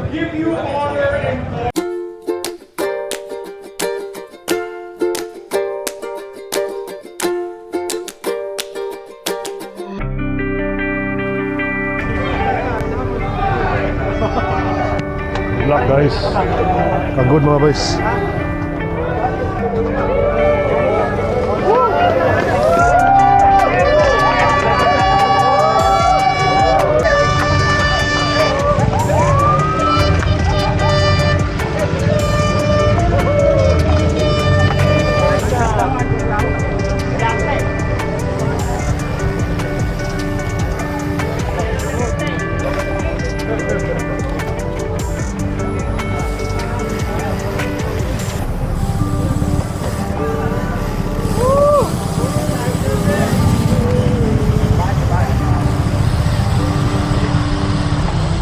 Give you honor and glory. Good luck, guys. Pagod, mga boys.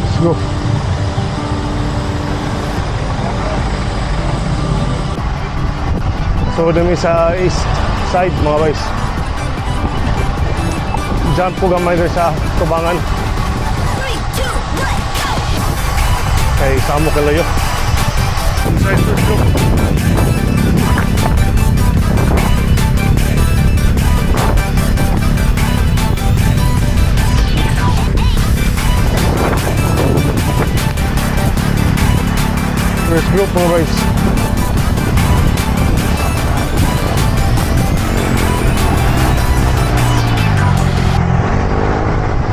Let's go. So, dami sa east side, mga boys. Jump ko gamay diri sa tubangan. Three, two, one, go! Kay samo kalayo. Inside first group. First group, mga boys.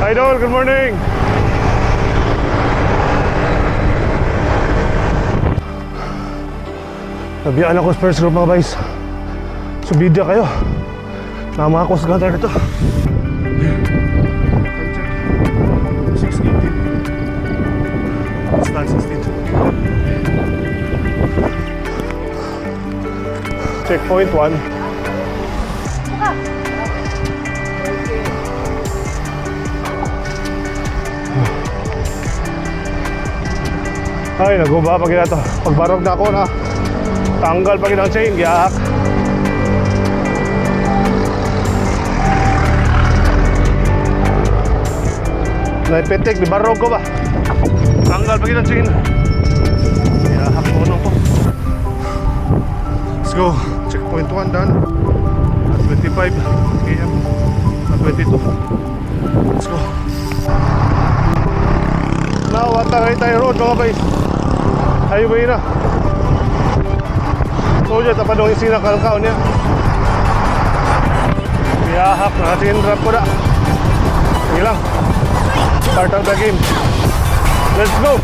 Idol, good morning! Nabiyaan ako sa first group, mga boys. Subidya kayo. Nama ako sa gutter dito. Time check. 6:18. It's 9:16. Checkpoint 1. Ay, naguba pa gina to. Pagbarog na ako na. Tanggal pa gina ang chain, giahak. Naipitik, di barog ko ba? Tanggal pa gina ang chain. Giahak ko nung ko. Let's go. Checkpoint 1 done. At 25 km. At 22. Let's go. Now, at tayo road, mga guys. Highway na. So, dyan, tapad ang isina kalkaw niya. Yahak, nakasin drop ko na. Sige lang. Part of the game. Let's go!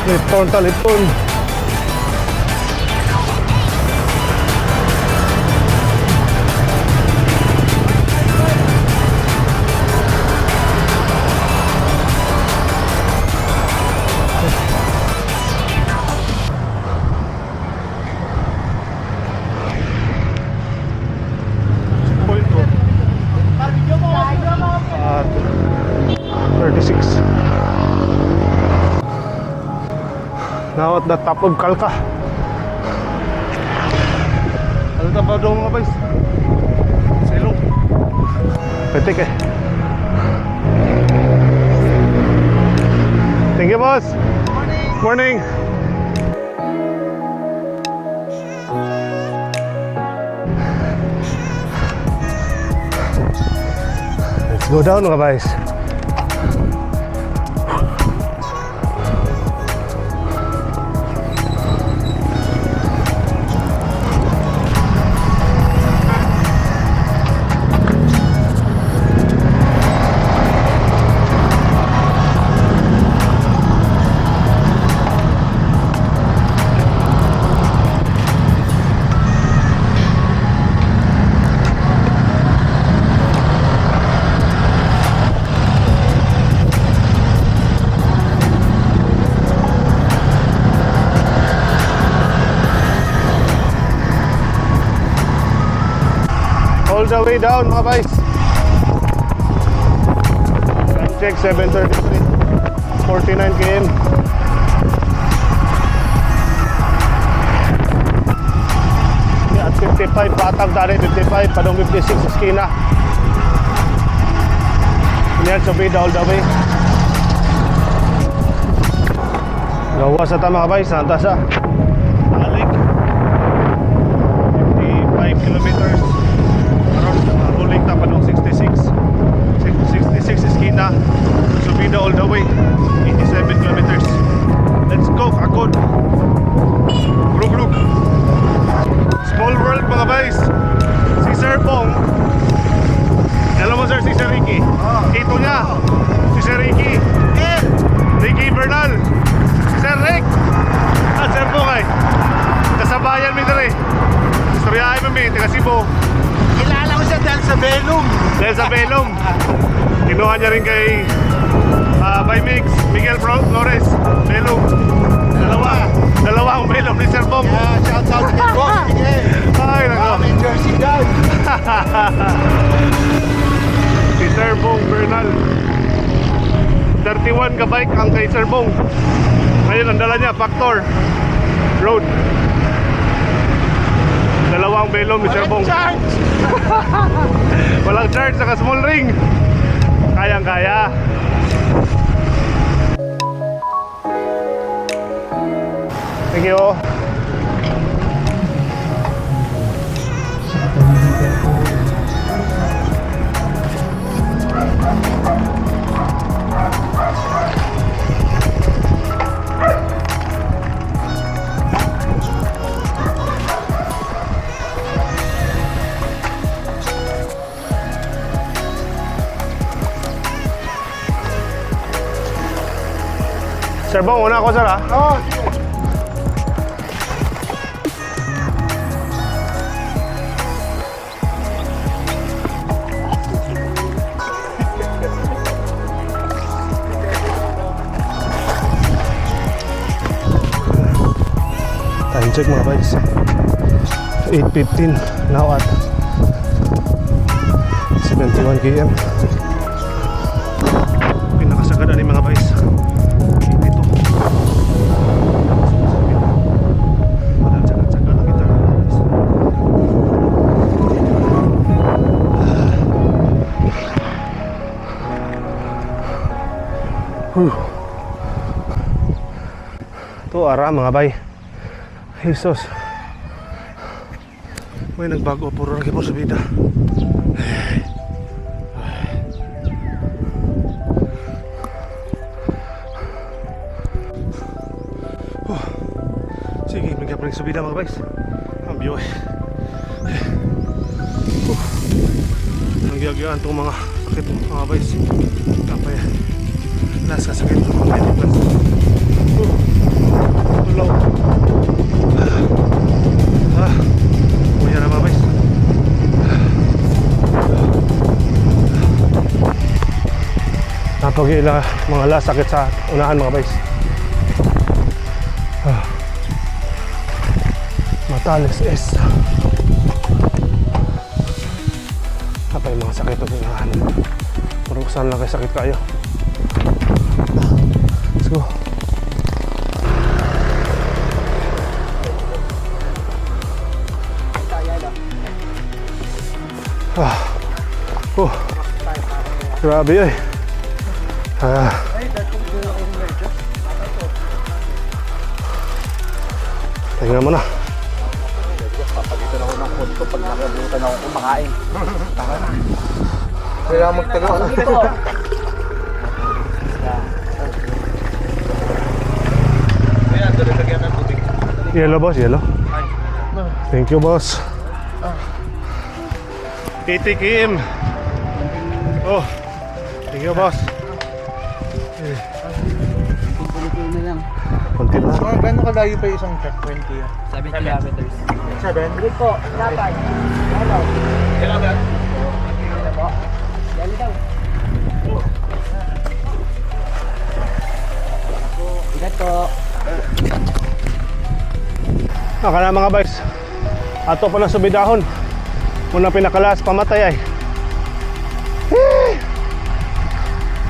Lipton ta, lipton. Checkpoint 2. At 36. Now at the top of Kalka. Ano pa daw, mga boys? Sa ilong. Petik eh. Thank you, boss. Morning. Morning. Let's go down, mga boys. All the way down, mga boys. Time check, 7:33. 49 km. Yeah. At 55 patag tari, 55 padong 56 sa eskina. Yan, subida all the way. Gawa sa tama kabay, Santa sa Alik. 55 kilometers. Aron rolling ta padong 66. 66 eskina. Subida all the way. 87 kilometers. Let's go, kagod. Grug grug. Small world, mga bays. Si Sir Bong. Alam mo, sir, si Sir Ricky. Tito niya. Si Sir Ricky. Ricky Bernal. Si Sir Rick. Ah, Sir Bong ay. Kasabayan mi dere. Istoryahin mo mi, taga Cebu. Kilala ko siya dahil sa Velum. Dahil sa Velum. Kinuha niya rin kay by Mix, Miguel Flores, Velum. Dalawa. Dalawa ang Velum ni Sir Bong. Yeah, shout out kay Boss Miguel. Ay, nako. Kami Jersey Dad. Si Sir Bong Bernal. 31 ka bike ang kay Sir Bong. Ngayon ang dala niya, Factor Road. Dalawang Velum ni Sir Bong. Charge! Walang charge, saka small ring. Kayang kaya. Thank you. Sir Bong, una ako, sir, ah. Oh, sige. Time check, mga guys. 8:15 now at 71 km. Pinakasagad ani, mga guys. 82. Walang tsaga-tsaga lang kita, mga guys. Whew. Ito ara, mga bay. Jesus. May nagbago puro lagi po sa bida. Oh. Sige, magkapring subida, mga guys. Ang biyo eh. Oh. Ang giyagiyaan itong mga sakit, mga guys. Kapay. Last ka sakit ng mga 90 plus. Oh. Tulaw. Ah, kuya na, mga guys. Napag-ila mga last sakit sa unahan, mga guys. Ah. Matalis S. Kapay mga sakit sa unahan. Puro saan lang kay sakit kayo. Let's go. Ah. Oh. Grabe eh. Ah. Tingnan mo na. Papagitan ako ng konto pag nakabutan ako kumakain. Kailangan magtago. Yellow, boss, yellow. Thank you, boss. 80 km. Oh, thank you, boss. Na lang. Konti na. Mga gano'n kalayo pa yung isang checkpoint, kuya? 7 kilometers. 7? Good po. Dapat. Hello. Hello po. Yali daw. Ingat po. Naka na, mga boys. Ato pa na subidahon. Muna pinakalas pamatay ay. Eh.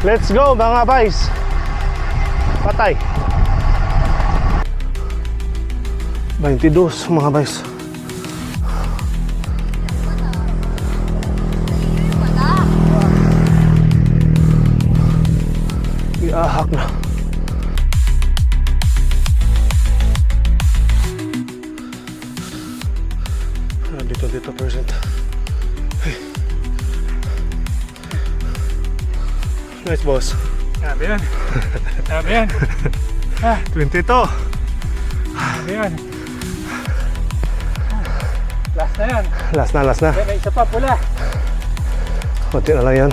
Let's go, mga boys. Patay. 22, mga boys. Yahak na. Dito, dito, percent. Hey. Nice, boss. Grabe yan. Grabe yan. 22. Grabe yan. Last na yan. Last na, last na. May isa pa pula. Konti na lang yan.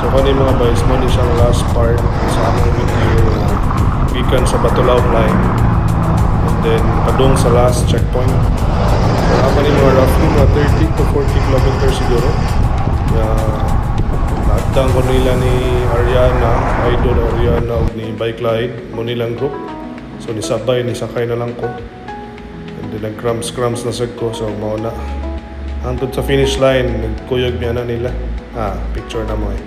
So kani, mga boys, mo ni siyang last part sa among video gikan sa Batulao line and then padung sa last checkpoint. So ako ni mga roughly mga 30 to 40 kilometers siguro. Ya, naagtang ko nila ni Ariana, Idol Ariana ug ni Bike Glide mo nilang group. So nisabay, nisakay na lang ko. And then nag-cramps cramps na sad ko, so mao na. Hangtod sa finish line, nagkuyog mi ana nila. Ah, picture na mo eh.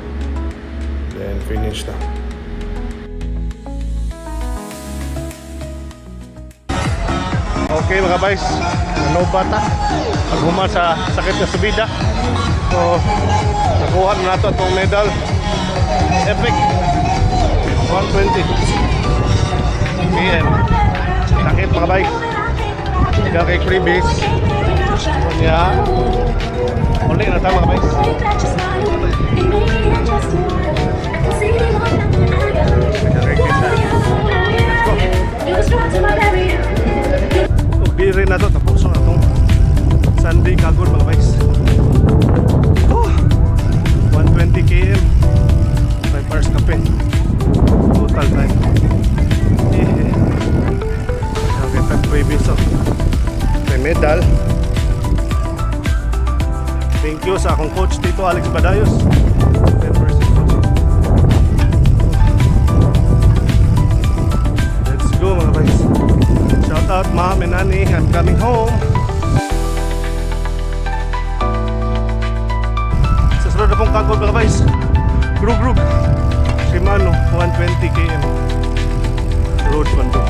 Then finish na. Okay, mga guys, nanobat ta. Paghuman sa sakit na subida. So, nakuha na nato atong medal. Epic. 120 PM. Sakit, mga guys. Ikaw kay freebies. Kanya, uli na ta, mga guys. Ug diri na to tapos na atong Sunday kagod, mga guys. Oh, 120 km. 5 hours kape. Total time. Eh. Okay, tag freebies oh. May medal. Thank you sa akong coach Tito Alex Badayos. 10% coach. Let's go, mga guys. Shout out, Mom and Nani. I'm coming home. Sa sunod na pong kagod, mga guys. Grug Grug. Shimano 120 km. Road Bando.